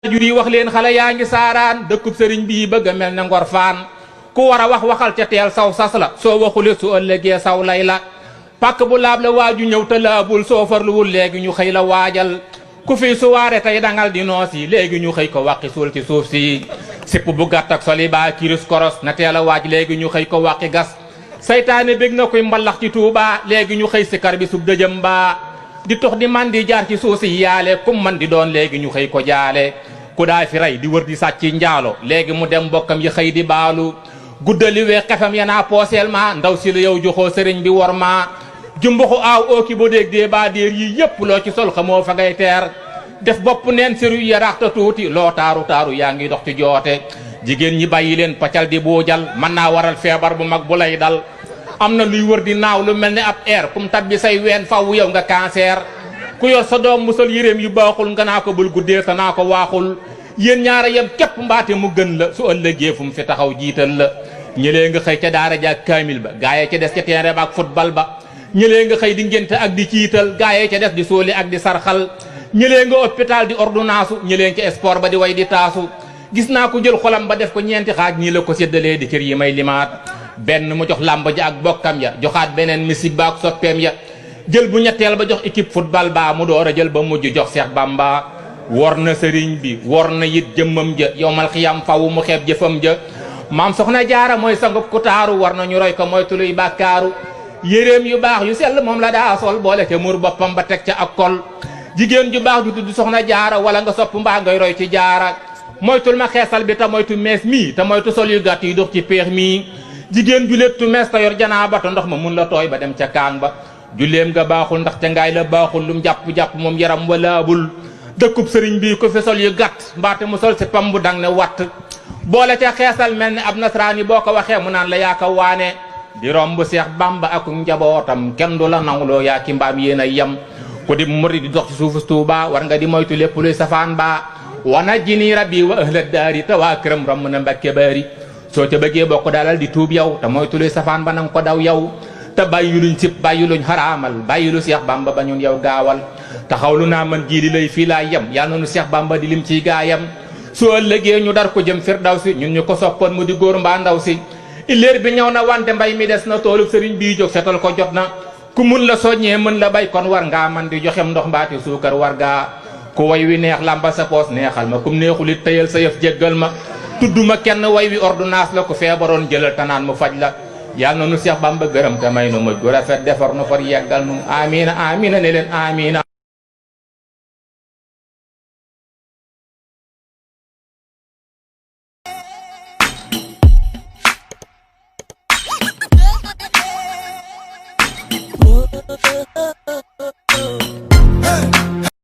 jur yi wax leen xale yaa ngi saaraan dëkkub sëriñ bii bëgg a mel ne ngor faan ku war a wax waxal ca teel saw sas la soo waxule su ëllëgee saw lay la pàkk bu laab la waaju ñëw te laabul soo farluwul léegi ñu xëy la waajal ku fi suwaare tey dangal di noos yi léegi ñu xëy ko wàqi suul ci suuf si sipp bu gàtt ak soli baa kiris koros na teel a waaj léegi ñu xëy ko wàqi gas saytaane bég na koy mbalax ci tuubaa léegi ñu xëy sikar bi sub dëjëm baa di tox di man di jaar ci suuf si yaale kum man di doon léegi ñu xëy ko jaale ku daa fi rey di wër di sàcc njaalo léegi mu dem mbokkam yi xëy di baalu guddali wee xefam yanaa pooseel ma ndaw si la yow joxoo sëriñ bi war ma jumbuxu aaw ooki ba déeg dee baa déer yi yépp loo ci sol xamoo fa ngay teer def bopp neen séru yaraaxta tuuti loo taaru taaru yaa ngi dox ci joote jigéen ñi bàyyi leen paccal di buujal mën naa waral feebar bu mag bu lay dal am na luy wër di naaw lu mel ni ab air kum tabbi say ween faw yow nga cancer ku yor sa doom mu sol yéreem yu baaxul nga naa ko bul guddee te naa ko waaxul yéen ñaara yem képp mbaate mu gën la su ëllëgee fu mu fi taxaw jiital la ñëlee nga xëy ca daara ja ak kaamil ba gaayee ca des ca terrain ba ak football ba ñëlee nga xëy di ngénte ak di ciital gaayee ca des di sóoli ak di sarxal ñëlee nga hôpital di ordonnance ñëlee ca sport ba di way di taasu gis naa ko jël xolam ba def ko ñeenti xaaj ñii la ko séddalee di kër yi may limaat benn mu jox làmb ja ak bokkam ya joxaat beneen musique ba ak soppeem ya jël bu ñetteel ba jox équipe football ba mu door a jël ba mujj jox Seex Bamba wor na sëriñ bi wor na it jëmmam ja yowmal xiyam fawu mu xeeb jëfam ja maam soxna jaara mooy sangub ku taaru war na ñu roy ko mooy tuluy bàkkaaru yéreem yu baax yu sell moom la daa sol boole ca muur boppam ba teg ca ak kol jigéen ju baax ju tudd soxna jaara wala nga sopp mbaa ngay roy ci jaara moytul ma xeesal bi te moytu mees mii te moytu sol yu gàtt yi dox ci péex mii jigéen ju léttu mees ta yor janaaba te ndox ma mun la tooy ba dem ca kaang ba julleem nga baaxul ndax ca ngaay la baaxul lum jàpp-jàpp moom yaram walaabul dëkkub sëriñ bi ko fi sol yu gàtt mbaate mu sol si pam bu dang ne watt boole ca xeesal mel ni ab nasaraan yi boo ko waxee mu naan la yaa ko waane di romb Seex Bamba ak njabootam kenn du la nawloo yaa ki mbaam yéen a yem ku di murid di dox ci suufu Tuuba war nga di moytu lépp luy safaan baa wana jini rabbi wa ahla daari te waa këram romb na Mbàkke baari soo ca bëggee bokk dalal di tuub yow te moytu luy safaan ba nanga ko daw yow te bàyyi luñ sib bàyyi luñ xaraamal bàyyi lu Seex Bamba ba ñun yow gaawal taxawlu naa man jiili lay fii laa yem yàlla noonu Seex Bamba di lim ciy gaayam su ëllëgee ñu dar ko jëm Firdawsi ñun ñu ko soppoon mu di góor mbaa ndaw si illeer bi ñëw na wante mbay mi des na toolu sëriñ bii jóg setal ko jot na ku mun la soññee mën la bay kon war ngaa man di joxem ndox mbaati suukar war gaa ku way wi neex lamba sa poos neexal ma kum neexulit tëyal sa yëf jéggal ma tudduma kenn way wi ordonnance la ku feebaroon jëlal tanaan mu faj la yàlla na nu Seex Bamba gërëm te may nu mujj gu rafet defar nu far yeggal nu amina amina ne leen amina